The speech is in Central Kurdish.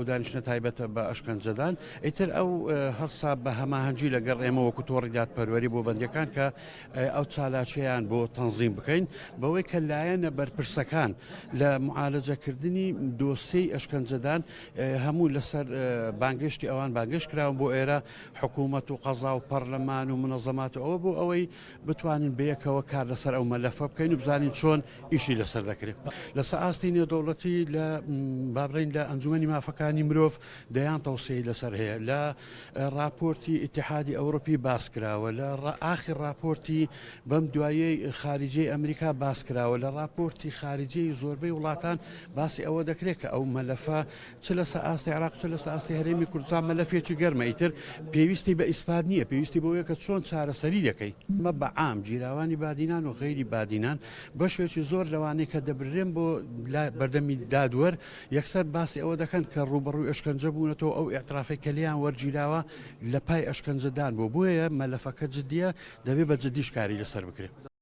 ئەو دانیشتنە تایبەتە بە ئەشکەنجەدان، ئیتر ئەو هەڵسا بە هەماهەنگی لەگەڵ ئێمە وەکو تۆڕی دادپەروەری بۆ بەندیەکان کە ئەو چالاکیەیان بۆ تەنزیم بکەین بەوەی کە لایەنە بەرپرسەکان لە معالەجەکردنی دۆسیەی ئەشکەنجەدان هەموو لەسەر بانگێشتی ئەوان بانگێشت کراون بۆ ئێرە حکوومەت و قەزا و پەرلەمان و منەزەمات و ئەوە بۆ ئەوەی بتوانین بەیەکەوە کار لەسەر ئەو مەلەفە بکەین و بزانین چۆن ئیشی لەسەر دەکرێت. لەسەر ئاستی نێودەوڵەتی لە با بڵێین لە ئەنجومەنی مافەکانی مرۆڤ دەیان تەوسیەی لەسەر هەیە، لە ڕاپۆرتی ئیتیحادی ئەوروپی باس کراوە، لە ئاخر ڕاپۆرتی بەم دواییەی خاریجیەی ئەمریکا باس کراوە، لە ڕاپۆرتی خاریجیەی زۆربەی وڵاتان باسی ئەوە دەکرێت کە ئەو مەلەفە چ لەسەر ئاستی عێراق چ لەسەر ئاستی هەرێمی کوردستان مەلەفێکی گەرمە ئیتر پێویستی بە ئیسپات نییە پێویستی بەوەیە کە چۆن چارەسەری دەکەی. ئەمە بە عام گیراوانی بادینان و غەیری بادینان بەشێکی زۆر لەوانەی کە دەبرێن بۆ بەردەمی دادوەر یەکسەر باسی ئەوە دەکەن کە ڕووبەڕووی ئەشکەنجە بوونەتەوە ئەو ئیعترافەی کە لێیان وەرگیراوە لە پای ئەشکەنجەدان بووە بۆیە مەلەفەکە جدییە دەبێ بە جدیش کاری لەسەر بکرێ.